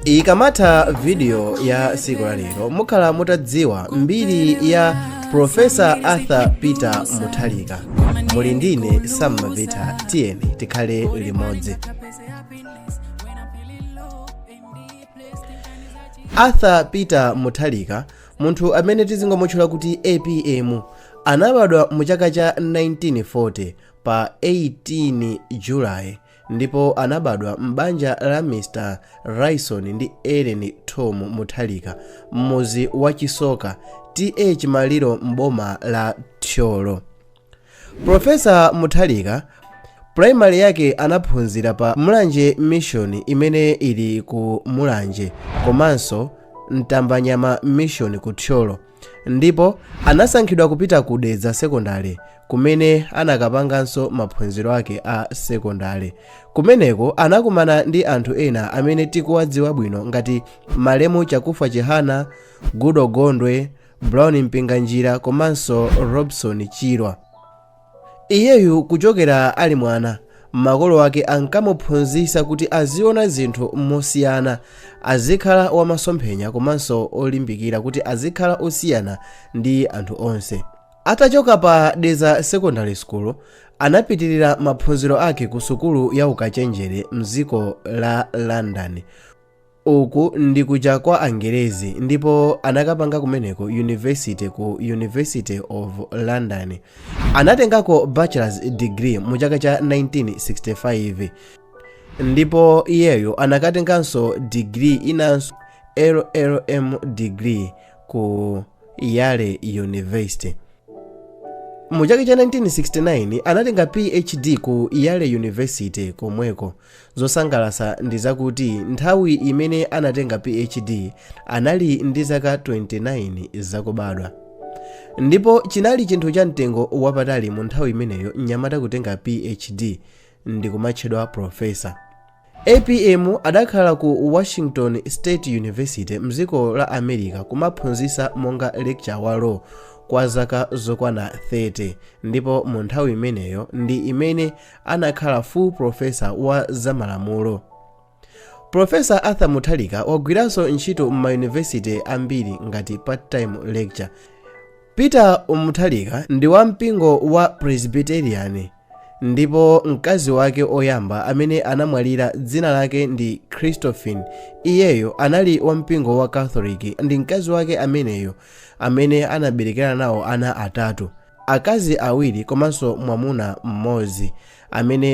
Ikamatha video ya tsiku la lero, mukhala mutadziwa mbiri ya Professor Arthur Peter Mutharika. Muli ndine Sam Mavita, tiyeni tikhale limodzi. Arthur Peter Mutharika, munthu amene tizingomutchula kuti APM, anabadwa mu chaka cha 1940 pa 18 July ndipo anabadwa m'banja la Mr Ryson ndi Ellen Thom Mutharika m'mudzi wa Chisoka, TA Chimaliro m'boma la Thyolo. Professor Mutharika primary yake anaphunzira pa Mulanje Mission imene ili ku Mulanje komanso Mtambanyama Mission ku Thyolo ndipo anasankhidwa kupita ku Dedza Sekondale kumene anakapanganso maphunziro ake a sekondale. Kumeneko anakumana ndi anthu ena amene tikuwadziwa bwino ngati malemu Chakufwa Chihana, Goodall Gondwe, Brown Mpinganjira komanso Robson Chirwa. Iyeyu kuchokera ali mwana, makolo ake ankamuphunzitsa kuti aziona zinthu mosiyana, azikhala wamasomphenya komanso olimbikira kuti azikhala osiyana ndi anthu onse. Atachoka pa Dedza Secondary School, anapitilira maphunziro ake ku sukulu ya ukachenjere mdziko la London. Uku ndi kuja kwa Angerezi ndipo anakapanga kumeneko University ku University of London. Anatengako Bachelor's degree mu chaka cha 1965 ndipo iyeyo anakatenganso degree inanso, LLM degree, ku Yale University. Mu chaka cha 1969 anatenga PhD ku Yale University komweko. Zosangalatsa ndi zakuti nthawi imene anatenga PhD anali ndi zaka 29 zakubadwa. Ndipo chinali chinthu cha mtengo wapatali mu nthawi imeneyo mnyamata kutenga PhD ndikumatchedwa professor. APM adakhala ku Washington State University mdziko la America kumaphunzitsa monga lecturer wa law kwa zaka zokwana 30 ndipo mu nthawi imeneyo ndi imene anakhala full professor wa zamalamulo. Professor Arthur Mutharika wagwiranso ntchito m'ma university ambiri ngati part time lecturer. Peter Mutharika ndi wa mpingo wa Presbyterian ndipo mkazi wake oyamba amene anamwalira dzina lake ndi Christophine, iyeyo anali wa mpingo wa Catholic. Ndi mkazi wake ameneyo amene anaberekera nawo ana atatu, akazi awiri komanso mwamuna mmodzi amene